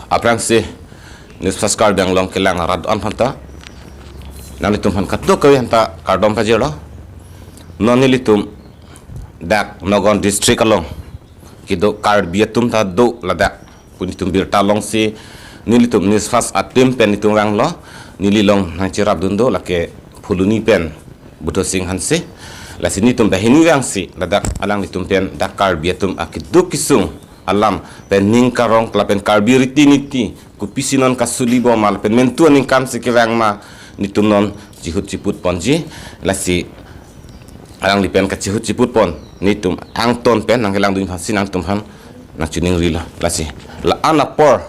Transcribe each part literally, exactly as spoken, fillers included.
Aphrangsi News Flash Karbi Anglong kelang arat an phanta nanglitum aphan kadokave aphanta kardom pajirlo. Non nelitum dak Nagaon district along kedo Karbi atum ta do ladak pu nelitum birta longsi nelitum News Flash a-team pen nelitum vanglo, neli along nangcherapdun do lake Phuloni pen Budho Sing Hanse. Lasi nelitum banghini vangsi ladak alanglitum pen dak Karbi atum akeduk kesung alam pen ning karong lapen Karbi riti niti kopisi non kasuli bom ma lapen mentu aningkan si kevang ma nelitum non chihut chiput ponji. Lasi alangli pen kachihut chiput pon nelitum angton pen nangkelangdun aphansi nangtum aphan nangchiningrilo. Lasi la-an apor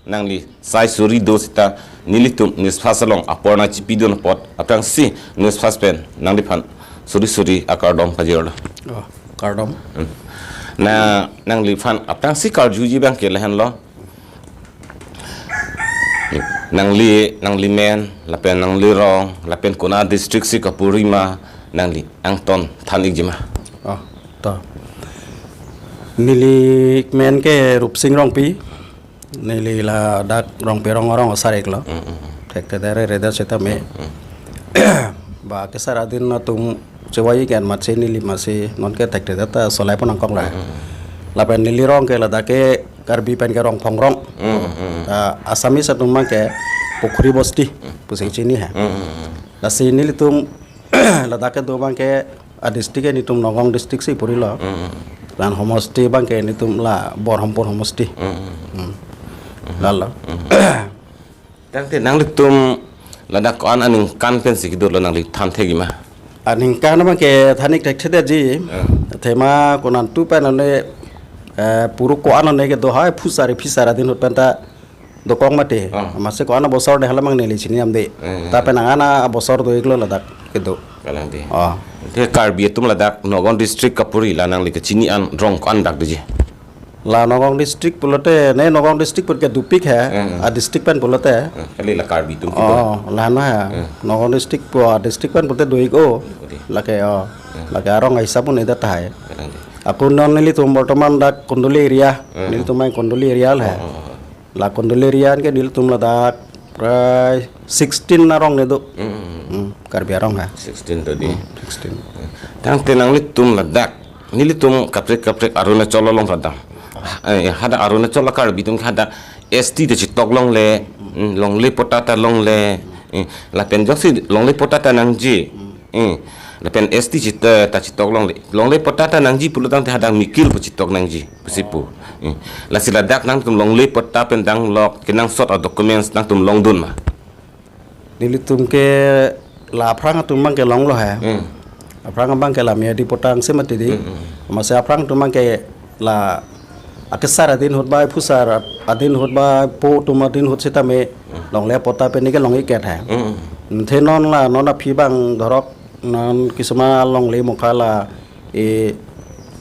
nangli sai suri do seta nelitum News Flash along apor nangchipidun apot aphrangsi News Flash pen nangliphan suri suri akardom pajirlo. Oh, kardom. Hmm. Na nangliphan aphrangsi karjuji abangke lahenlo. Nangli, nangli men, lapen nangli rong, lapen konat district si kapuri ma, nangli angton than-ikji ma. Oh, to. Neli men ke Rupsing Rongpi. Neli ladak Rongpi rong arong asar-iklo. Mm, mm, mm. Thekthe dere reda seta me. Mm. Ba kesar adin atum chewai-ik an matsi neli matsi nonke thekthe ta solai pon nangkok la. Mm, mm, mm. Lapen neli rong ke ladak ke Karbi pen ke Rongphong rong. Mm, mm, mm. Ah, Assamese atum abangke Pukhuri Bosti, mm, pusi chini ha. Mm, mm, mm. Lasi nelitum ladak kedo abangke a-district ke nelitum Nagaon district si purilo. Mm, mm. Lapen homosti abangke nelitum la Borhampur homosti. Mm, mm. Hmm. Mm. Lalo. Mm. Tangte nanglitum ladak ko-an aningkan pensi kedolo nangli than thekji ma? Aningkan abangke than-ik thekthedetji. Eh. Athema konantu pen one, eh, puru ko-an one kedo hai phusar phisar adin ahut penta dokok mati. Ah. Amatsi ko-an abosor de hala abang neli chinidamde. Eh, eh. Ta pen angan abosor do-iklo ladak kedo. Kalang dei. Ah. Te Karbi atum ladak Nagaon district kapuri la nangli kachini an rong ko-an dak doji? La Nagaon district pulote, ne Nagaon district pun ke dopik ha, eh, eh, a-district pen pulote. Eh, kali la Karbi atum kedo. Oh, la na ha. Eh. Nagaon district pu a-district pen pulote do-ik o. Odi. Lake, oh. Eh. Lake arong ahisap pun ida tahai. Kalang dei. Ako non nelitum bortoman dak Kondoli area. Eh. Nelitum main Kondoli area le. Oh, oh, oh. La Kondoli area ke nelitum ladak prai sixteen arong kedo. Mm, mm, mm. Hmm, Karbi arong ha. Sixteen tadi. Hmm, sixteen. Tangte nanglitum ladak, nelitum kaprek kaprek Arunachal along radam. Eh, hadak Arunachal a-Karbi atum hadak S T ta chitok longle, mm, longle patta ta longle. Eh, lapen joksi longle patta ta nangji. Hmm. Eh, lapen S T chit-, eh, ta chitok longle. Longle patta ta nangji pulo tangte hadak mikil pu chitok nangji pusi pu. Eh, lasi ladak nangtum longle patta pen danglok kenangsot a-documents nangtum longdun ma? Nelitum ke la aphrang atum abangke longlo ha. Hmm. Aphrang abangke la Miyadi patta angse mati dei. Hmm, hmm. Amatsi aphrang atum abangke la akesar adin ahut ba phusar adin ahut ba po atum adin ahut sitame, hmm, longle patta pen ke long-ik-et ha. Hmm. Te non la non aphi abang dhorok non kisuma longle mokha la e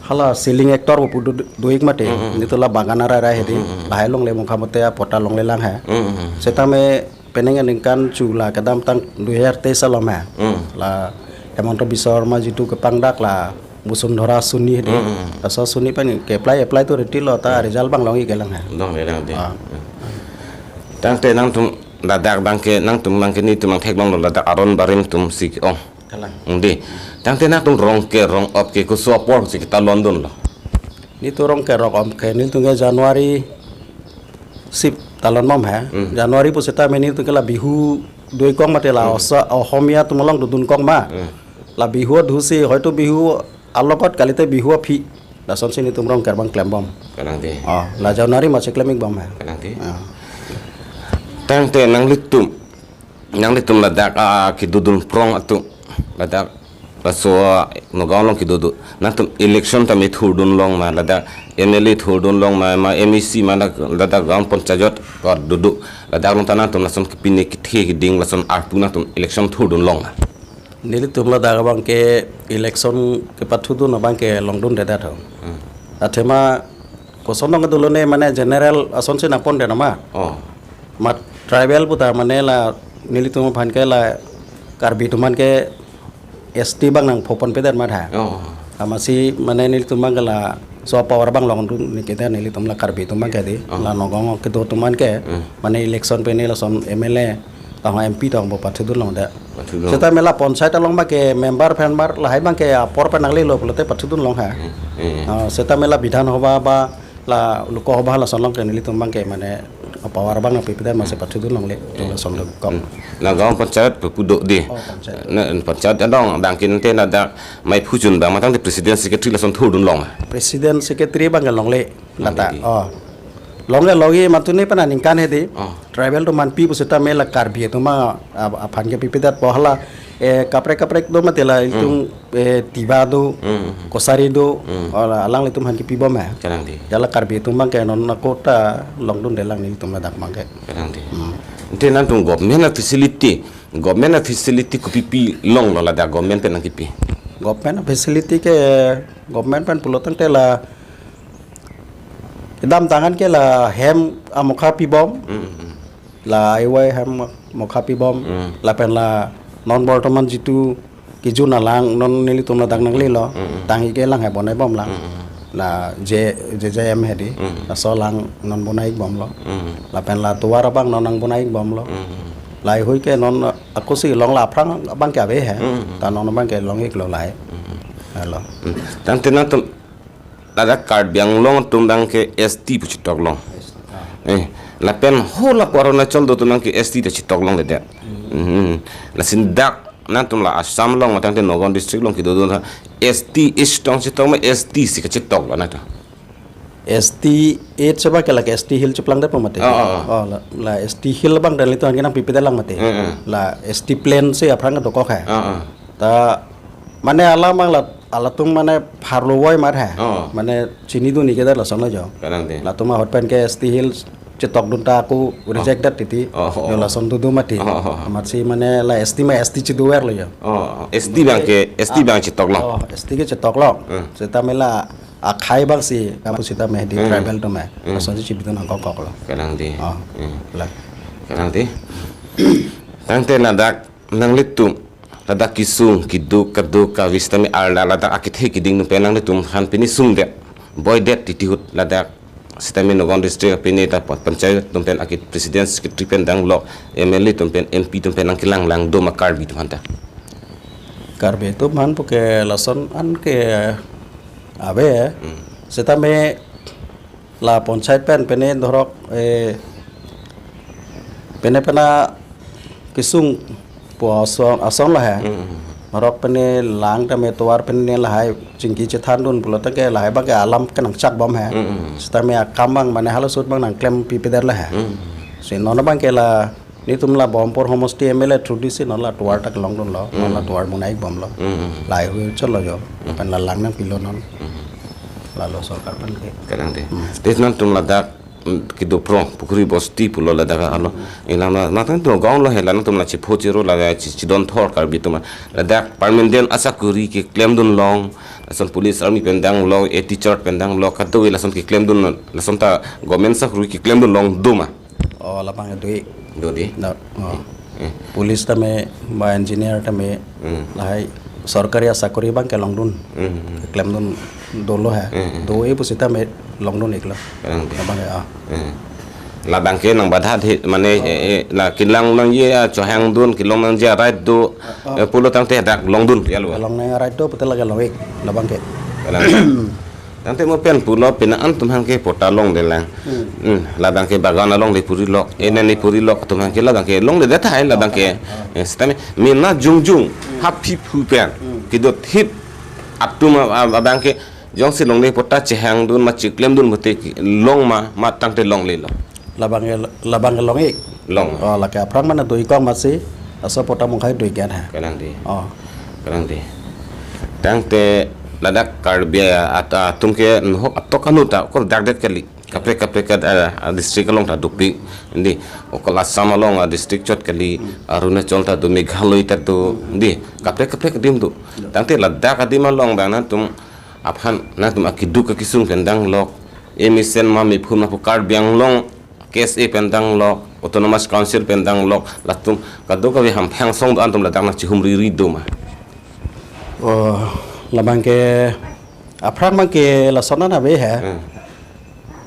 hala ceiling actor pu do, do-ik mati. Hmm, hmm. Nelitum la bagan arai arai hedi. Hmm, hmm, hmm. Lahai longle mokha mate apatta longlelang ha. Hmm, hmm, hmm. Sitame penang aningkan chu la kedamtang dui hajar teis alom ha. Hmm. La Himanta Biswa Sarma jitu kepangdak la Bosundhara Suni hedi. Hmm, hmm, hmm. Laso Suni pen ke-apply, apply tu riti lo ta, hmm, result abang long-ik-et lang ha. Longlelang dei. Ah. Tangte nangtum ladak abangke, nangtum abangke nelitum abang theklonglo ladak aron barim atum si ke-ong. Kalang. Dei. Tangte nangtum rong ke rong op ke koso apor si ketalondunlo? Nelitum rong ke rong op ke nelitum ke January sip talon bom ha. Hmm. January pu sitame nelitum ke la Bihu do-ik-ong mate la, hmm, osa Ohomia atum along dodun-ik-ong ma. Hmm. La Bihu adhu si hoito Bihu alokot kalite Bihu aphi. Lasonsi nelitum rong ke abang klem bom. Kalang dei. Oh, la January matsi klem-ik bom ha. Kalang dei. Ah. Tangte nanglitum, nanglitum ladak, ah, kedodun prong atum ladak laso, ah, Nagaon along kedo do. Nangtum election tame thurdun long ma ladak M L A thurdun long ma, ma M A C ma ladak, ladak gaon panchayat kado do. Ladak along ta nangtum lason kepine kethe keding lason arpu nangtum election thurdun long ma? Nelitum ladak abangke election kepathurdun abangke longdundedet ho. Hmm. Athema koson nong dolo ne mane general asonsi nangpondet nama. Oh. Mat tribal puta mane la nelitum aphan ke la Karbi atum aphan ke S T abang nangphoponpedet mat ha. Oh. Amatsi mane nelitum abangke la So power abang longdun neke ta nelitum la Karbi atum abangke di. Oh. La Nagaon kedo atum abangke. Hmm. Mane election pen lason M L A, tang M P tang bo pathudun longde. Pathudun. Seta mela panchayat along abangke member pen bar lahai abangke apor pen nanglelo pulote pathudun long ha. Hmm. Hmm. Ah, seta mela Bidhan Sabha ba la Lok Sabha lason along ke nelitum abangke mane power abang api pida masi pathudun longle. Hmm. Lason lo kok. Hmm. Nagaon panchayat pu do di. Oh, panchayat. Na panchayat adong dangkin te na da mai phuchun bang matang di president secretary lason thurdun long. President secretary abangke longle. Lata. Longle di. Oh. Longle logi matuni pana ningkan he di. Oh. Tribal atum aphan pi pusita mela Karbi atum ma ap-, aphan ke pipedet pohala, eh, kaprek kaprek do mati la Hmm. itum, eh, Tiwa do, Hmm. Kachari do, Hmm. ola alanglitum aphan ke pibom he. Kalang di. Jala Karbi atum abangke non na kota longdunde lang nelitum ladak abangke. Kalang di. Hmm. Ante nangtum government a-facility, government a-facility kopi pi longlo ladak government pen nangkipi? Government a-facility ke, government pen pulo tangte la kedamtang an ke la hem amokha pibom. Mm, mm, mm. La aiwai hem mokha pibom. Mm. Lapen la non bortoman jitu kejun alang non nelitum ladak nanglelo. Mm, mm. Tangke lang he bonai bom lang. Mm, mm. La J, J J M he di. Mm. Laso alang non bonai bomlo. Mm. Lapen la tovar abang non nang bonai bomlo. Mm. Lahai hui ke non ako si long la aphrang abangke ave he. Mm, mm. Ta non abangke long-iklo lahai. Mm. Helo. Mm. Tangte nangtum ladak Karbi Anglong atum abangke S T pu chetok long. Ah. Eh, lapen hala Arunachal do atum abangke S T ta chetok longledet. Hmm. Hmm. Lasi dak nangtum la Assam along matang te Nagaon district along kedodun ta S T East tong chetok ma S T si kachetoklo nangtum? S T East seba ke lake S T Hill cheplangdet pu mati. Oh, oh, oh. Oh, la, la S T Hill abang dan itu angin nangpipedet lang mati. Hmm, hmm. La S T Plain si aphrang dokok he. Oh, oh. Ta mane alam abang la, alatum mane pharlo voi mar he. Oh. Mane chinidun neke ta lason lo jo. Kalang di. Latum ahut pen ke S T Hill chetokdun ta ako reject det titi. Oh, oh, oh. Jo lason dodo mati. Oh, oh, oh. Amatsi mane la S T ma S T chedoverlo jo. Oh, oh. S T abangke, S T abang chetok long. Oh, S T ke chetok long. Hmm. Seta mela akhai abang si, kapu seta me di Hmm. tribal atum me. Hmm. Lason si chibidun nangkokoklo. Kalang di. Oh. Hmm. La. Kalang di. Tangte ladak nanglitum ladak kesung keduk kaduk kavi sitame arla ladak akethe keding atum pen nanglitum aphan pini sungdet, boidet titi ahut ladak sitame Nagaon district pini ta panchayat atum pen ake president secretary pen danglok, M L A atum pen, M P atum pen nangkelang lang do ma Karbi atum aphanta? Karbi atum aphan puke lason an ke ave. Hmm. Sitame la panchayat pen pene dhorok, eh, pene pena kesung pu ason, ason lahai. Mm, mm. Dhorok pene lang tame tovar pene lahai chingki chethandun pulo tangke lahai abangke alam kenangchak bom he. Mm, mm. Sitame akam abang mane hala ahut abang nangklem pipedet lahai. Mm. Si non abangke la netum la Bahampur homosti M L A through di si non la tovar ta kelongdunlo, non la Mm. tovar bonai bomlo. Mm, mm. Lahai hui chotlo jo. Mm. Pen la lang nangpilo non. Mm. Lalo sorkar pen ke. Kalang di. Mm. Te nangtum ladak, mm, kedo prong, Pukhuri Bosti pulo ladak alo. Ilang na, nangtum Nagaon lo he la nangtum la chepho chero la chi-, chidon thor Karbi atum. Ladak permanent asakuri keklemdun long, lason police army pen danglok, eh, teacher pen danglok, kadokave lason keklemdun, lason ta government sakuri keklemdun long do ma? Oh, labang do-ik. Do di? Do. Oh. Eh. Police tame, ba engineer tame, Hmm. lahai sorkari asakuri abangke longdun. Hmm, hmm. Klemdun dolo he. Hmm, hmm. Do-e pusitame longdun-iklo. Kalang di. Labang ya. Hmm. Labangke nangbadha di, mane, Oh. eh, eh, la kelang nangji, ah, chohangdun, kelong nangji a-right do, Oh. eh, pulo tangte dak longdun, ya lo. Kelong nang a-right do, pute lake long-ik, labangke. Kalang. Tangte mo pen pulo pena an atum abangke patta longlelang. Hmm. Hmm, labangke bagan along le purilok, ena ne purilok atum abangke labangke longledet tahai labangke. Ah. Eh, sitame mena jongjong, Hmm. haphi phu pen, Hmm. kedo thip atum a-, a-, abangke jongsi longle patta chehangdun ma cheklemdun mate long ma, ma tangte longlelo. Labangke, labangke long-ik. Long. Oh, lake aphrang mane do-ik kong amatsi, laso patta mungkhai do-ik gen ha. Kalang di. Oh. Kalang di. Tangte ladak Karbi at-, atum ke nohok atok anu ta, okor dakdet kali. Kaprek kaprek ad-, ah, district along ta dopik. Di, okor Assam along a-district chot kali, Hmm. Arunachal ta do, Meghalaya ta do, Hmm. di, kaprek kaprek adim do. Ya. Tangte ladak adim along abang nangtum aphan nangtum akeduk akesung pen danglok, emesen ma mephun ma pu Karbi Anglong K S A pen danglok, Autonomous Council pen danglok, latum kadokave hamphang song do-an atum ladak nangchihumri ri do ma? Oh, labangke Aphrang abang ke lason an ave he. Hmm.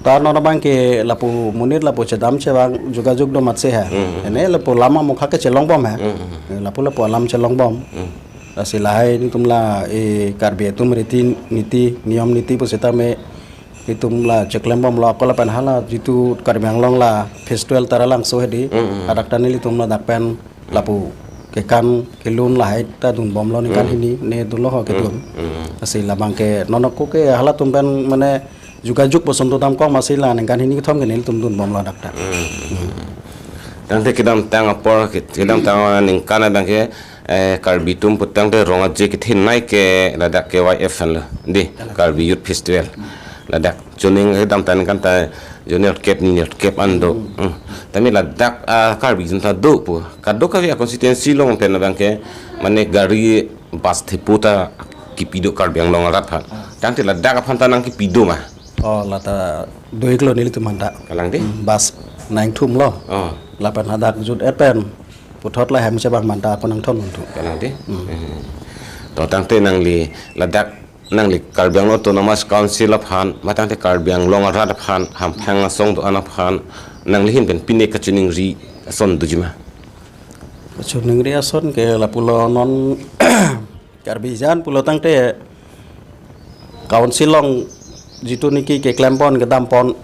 Ta non abang ke lapu monit lapu chedam chevang jogajog do amatsi he. Hmm. Ene lapu lam amokha ke chelongbom he. Hmm, hmm. Lapu lapu alam chelongbom. Hmm. Lasi lahai nelitum la e Karbi atum riti niti niyom niti pusitame nelitum la cheklembomlo ako lapen hala jitu Karbi Anglong la festival Taralangso hedi. Hmm, hmm. Hadak ta nelitum ladak pen lapu kekan kelun lahai ta dunbomlo ningkan Hmm. hini ne dunlo ho kedun. Hmm, hmm. Lasi labang ke non ako ke halatum pen mane jogajog boson dodamkok amatsi la ningkan hini kethom ke nelitum dunbomlo hadak ta. Hmm. Tangte kedamtang apor ke-, kedamtang aningkan abang ke, eh, Karbi atum putangte rong aje kethenei ke ladak K Y F anlo. Dei, Karbi Youth Festival. Ladak chuning kedamtang aningkan ta junior cap, junior cap an do. Hmm. Hmm. Tame ladak, ah, Karbi atum ta do pu. Kadokave a-constituency along pen abang ke mane gari bus thepo ta kipi do Karbi Anglong arat aphan. Tangte ladak aphan ta nangkipi do ma? Oh, lata do-iklo nelitum aphanta. Kalang dei? Hmm, bus nangthumlo. Oh. Lapen hadak jut-et pen puthot la hem chevang aphanta ako nangthondun thu. Kalang dei? Hmm. Hmm. To tangte nangli ladak nangli Karbi Anglong Autonomous Council aphan, ma tangte Karbi Anglong arat aphan, hamphang asong do-an aphan, nangli ahin pen pine kachiningri ason doji ma? Kachiningri ason ke lapulo non Karbi jan pulo tangte council along jitu niki keklempon kedampon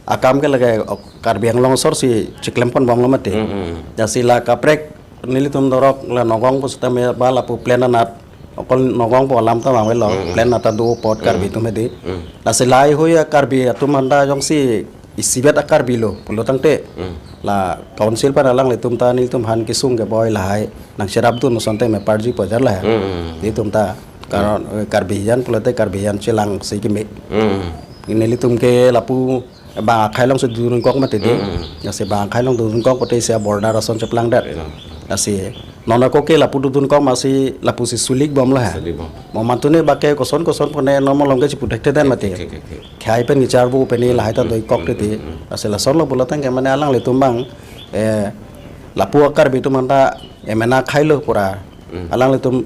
akam ke lake Karbi Anglong asor si cheklemponbomlo mati. Mm, mm. Lasi la kaprek nelitum dorok la Nagaon pusitame ba lapu plain anat okol Nagaon pu alam ta vangvelo, mm, mm, plain anat ta do apot Karbi, mm, atum hedi. Mm. Lasi lahai hui a-Karbi atum aphanta jongsi isivet a-Karbi lo pulo tangte, mm, la council pen alanglitum ta nelitum aphan kesung keboi lahai nangcherapdun asonte me parji pojar lahai. Mm, mm, mm. Nelitum ta karon, mm, eh, Karbi jan pulote Karbi jan chelangsi keme. Mm, mm. Nelitum ke lapu bang akhei along si dunkok mati dei. Mm, mm. Lasi bang akhei along dunkok pote si a-border ason cheplangdet. Iya. Lasi non ako ke lapu dunkok amatsi lapusi sulikbomlo ha. Sulikbom. Mo mantu ne bang ke koson koson pone non malom ke chipu thekthedet mati. Thek, thek, thek, thek. Khei pen kecharbo pen lahai ta, mm, doikok, mm, titi. Mm, mm. Lasi lasonlo pulo tangte mane alanglitum bang, eh, lapu a-Karbi atum aphanta emena khailo pura. Mm. Alanglitum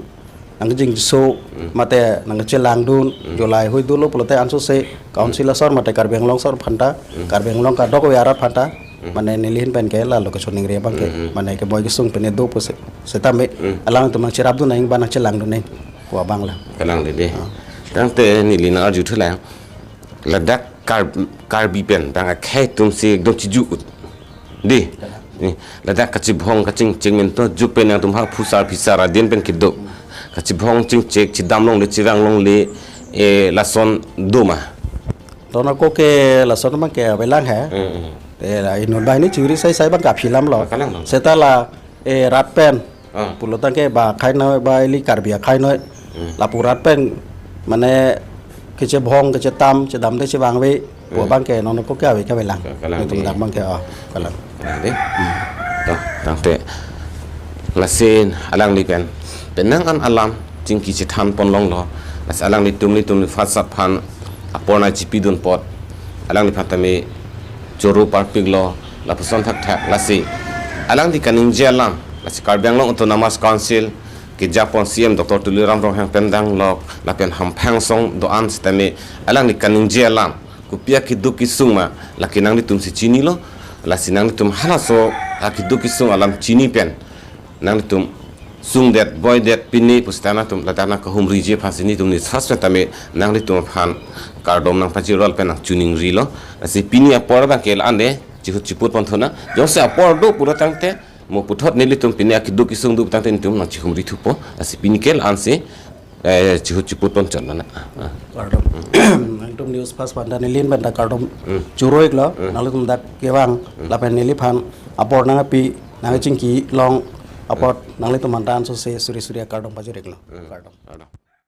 nangkejingso, mm, mate nangkechelangdun, mm, jo lahai hui dolo pulote ansose council, mm, asor mate Karbi Anglong asor aphanta, mm, Karbi Anglong kadokave arat aphanta, mm, mane neli ahin pen ke lalo kachiningri abang ke, mm, mm, mane keboi kesung pen do pusi, setame, mm, alanglitum nangcherapdun nang ba nangchelangdun nang pu abang la. Kalang dei dei. Ah. Tangte neli nang-arju thulang. Ladak Kar-, Karbi pen bang akhei atum si ekdom chiju-ut. Dei. Ni, ladak kachibhong kachingchek minto ju pen nangtum ha phusar phisar adin pen kedo. Kachibhong chingchek chedam longle chevang longle, eh, lason do ma? Non ako ke lason abang ke avelang he. Mm, mm. Eh, la inut banghini churi sai sai bang kaphilamlo. Kalang dong. Seta la, eh, rat pen. Ah. Pulo tangte bang akhei noi ba ili Karbi akhei noi. Hmm. Lapu rat pen mane kechebhong kechetam chedamde chevangve pu, hmm, abang ke non ako ke ave ke avelang. Ka-, kalang dei. Nelitum dak abang ke, oh, kalang. Kalang dei. Hmm. To, tangte. Lasi alangli pen penang an alam chingki chethanpon longlo. Lasi alanglitum nelitum first aphan apor nangchipidun apot alangliphan tame choro parpiklo, lapuson thakthak. Lasi alangli kaningje alam, lasi Karbi Anglong Autonomous Council kejapon C M Doctor Tuliram Ronghang pen danglok lapen hamphang asong do-an sitame alangli kaningje alam, kopi akeduk kesung ma, lake nanglitum si chinilo. Lasi nanglitum halaso akeduk kesung alam chini pen nanglitum sungdet boidet pine pusitame nangtum ladak nangkahumriji aphansi nelitum ne sas pen tame nanglitum aphan kardom nangpajirol pen nangchiningrilo. Lasi pini apor abang ke la-an dei, chihut chiputpon thunang. Jongsi apor do pulo tangte, mo puthot nelitum pini akeduk kesung do tangte nelitum nangchihumri thupo. Lasi pini ke la-ansi, eh, chihut chiputpon chot nang. Ah, ah. Kardom. Hmm. Nangtum News Fast aphanta neli ahin penta kardom, hmm, choro-iklo. Hmm. Nanglitum dak kevang, hmm, lapen neliphan apor nangpi, nangchingki long apot, hmm, nanglitum aphanta ansose suri suri akardom pajir-iklo. Hmm. Kardom. Kardom.